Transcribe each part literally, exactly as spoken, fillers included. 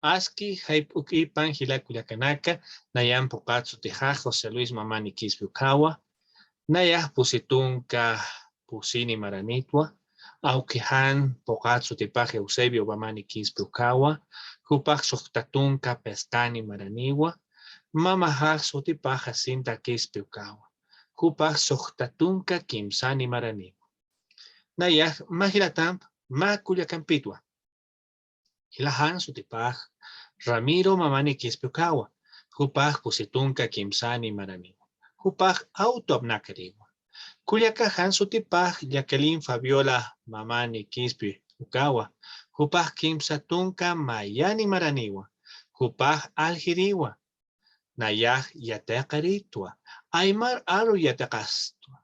Aski jayp'uk'ipan jila kullakanaka, nayan phuqat sutixax José Luis Mamani Quispe ukhawa, nayax pusi tunka pusini maranitwa, awkijan phuqat sutipax Eusebio Mamani Quispe ukhawa, jupax suxta tunka pescani maraniwa, mamajax sutipax Jacinta Quispe ukhawa, jupax suxta tunka kimsani maraniwa. Nayax mä jilatamp mä kullakampitwa. Jila jan sutipax Ramiro Mamani Quispe ukhawa, jupax pusi tunka kimsani maraniwa, jupax auto apnakariwa. Kullaka jan sutipax Jacqueline Fabiola Mamani Quispe ukhawa, jupax kimsa tunka mayani maraniwa, jupax aljiriwa, nayax yatiqaritwa, aymar aru yatiqastwa.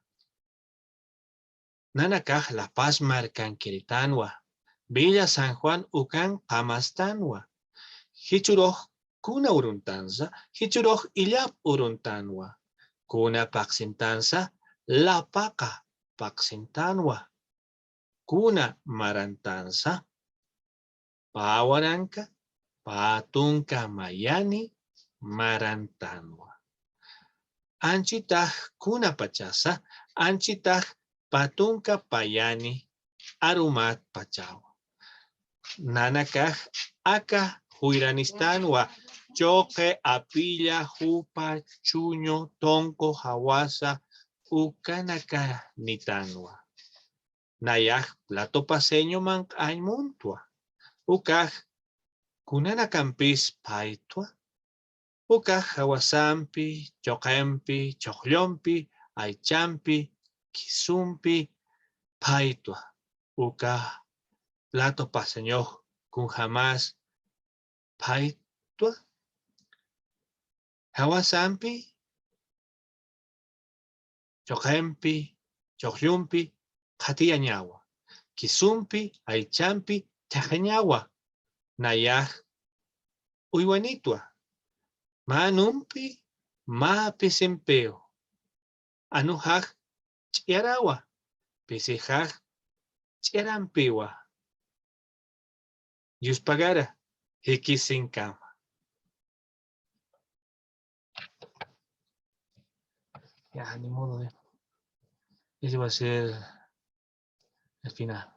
Nanakax La Paz markankiritanwa, Villa San Juan ukan qamastanwa, jichhürux kuna uruntansa, jichhürux illap uruntanwa, kuna paqsintansa, Lapaqa paqsintanwa, kuna marantansa, pä waranka, pä tunka mayani marantanwa. Anchitax kuna pachasa, anchitax pä tunka payani arumat pachawa. Nanakax aka juyranistanwa, Choqe, Apilla, Jupa, Chuño, Tonqo, Jawasa, ukanakanitanwa. Nayax plato paceño manq'añ muntwa. Ukax kunanakampis phaytwa. Ukax Jawasampi, Choqempi, Choqllumpi, Aychampi, Kisumpi phaytwa. Ukax plato paceñox kunjamas phaytwa. Jawasampi, Choqempi, Choqllumpi qhatiyañawa. Kisumpi, Aychampi chhaxañawa. Nayax uywanitwa. Mä numpi, mä pisimpiw. Anujax ch'iyarawa, pisixax ch'iyarampiwa. Yuspagara, jikisinkama. Ya, ni modo, eh. Ese va a ser el final.